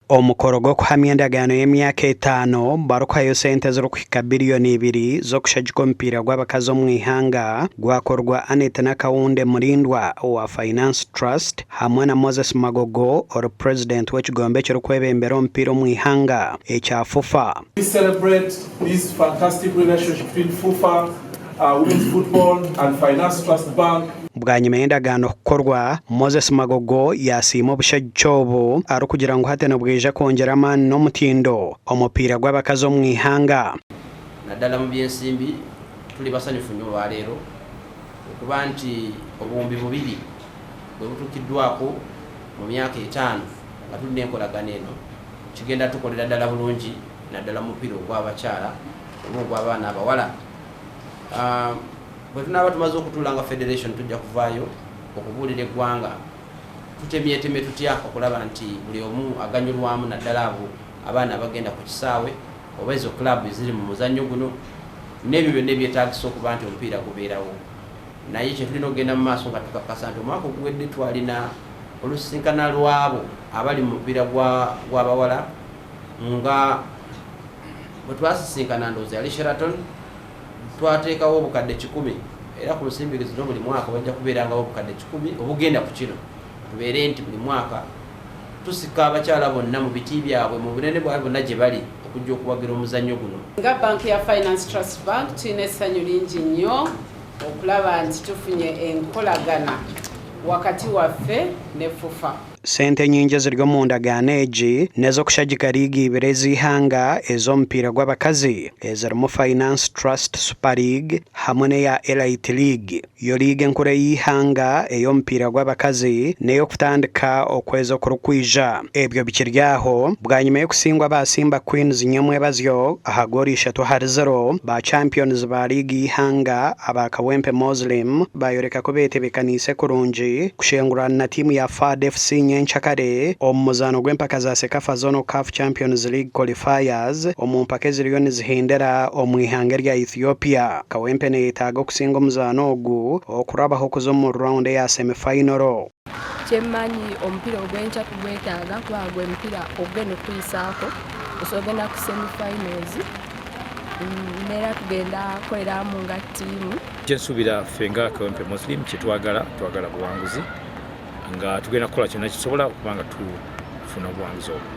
Omukoro gw'okuhamya endagaano y'emyaka etaano barikuhayo sente ezirikuhika biriyoni 2 z'okushagika omupiira gw'abakazi omu ihanga gwakorwa Annet Nakawunde Mulindwa owa Finance Trust hamwe na Moses Magogo, ori purezidenti w'ekigombe ekirikwebembera omupiira omu ihanga ekya FUFA. We celebrate this fantastic relationship between FUFA, Women's Football and Finance Trust Bank. Bwanyima y'endagaano kukorwa, Moses Magogo yasiima obushagiki obu, arikugira ngu hati nibwija kwongyera amaani n'omutindo omupiira gw'abakazi omu ihanga. Naddala mu byensimbi, tuli basanyufu nnyo olwaleero okuba nti 2000 bwe butuukiddwako mu myaka 5 nga tulina enkolagano eno. Kigenda tukolera ddala bulungi, naddala mu mupiira ogw'abakyala oba ogw'abaana abawala. Bwe tunaaba tumaze okutuula nga federation, tujja kuvaayo okubuulira eggwanga tutemyetemye tutya okulaba nti buli omu aganyulwamu, naddala abo abaana abagenda ku kisaawe oba ezo club eziri mu muzannyo guno n'ebyo byonna ebyetaagisa okuba nti omupiira gubeerawo. Naye kyetulina okugenda mu maaso nga tukakasa nti omwaka oguwedde twalina olusisinkana lwabo abali mu mupiira gw'abawala, nga bwe twasisinkana, ndowooza yali Sheraton, twateekawo 100,000, era ku nsimbi zino buli mwaka bajja kubeerangawo 100,000 obugenda ku kino, tubeere nti buli mwaka tusika abakyala bonna mu biti byabwe, mu bunene bwabwe bonna gye bali, okujja okuwagira omuzannyo guno. Nga banki ya Finance Trust Bank, tulina essanyu lingi nnyo okulaba nti tufunye enkolagana wakati waffe ne FUFA. Sente nyingi eziri omu ndagaano egi n'ez'okushagika liigi ibiri ez'ihanga ez'omupiira gw'abakazi, ezirimu Finance Trust Super League hamwe n'eya Elite League. Yo liiga enkuru ey'ihanga ey'omupiira gw'abakazi n'ey'okutandika okwezi okurikwija. Ebyo bikiri aho bwanyima y'okusingwa ba Simba Queens nyomwebazyo aha goori 3-0, ba champions ba liigi y'ihanga aba Kawempe Muslim bayoreka ko beetebekaniise kurungi kushengurana na tiimu ya FAD FC nyenkyakare omu muzaano gw'empaka za CECAFA Zonal CAF Champions League qualifiers omu mpaka eziriyo nizihindera omu ihanga rya Ethiopia. Kawempe neyetaaga okusinga omuzaano ogu okurabaho kuza omu round eya semifinal. Kyemmanyi, omupiira ogw'enkya tugwetaaga kubanga gwe mupiira ogugenda okutuyisaako osobola ogenda ku semifinals. Neera tugenda kukoleramu nga ttiimu. Kyensuubira ffe nga Kawempe Muslim, kyetwagala, twagala buwanguzi, nga tugenda kukola kyonna kisobola okuba nga tufuna obuwanguzi obwo.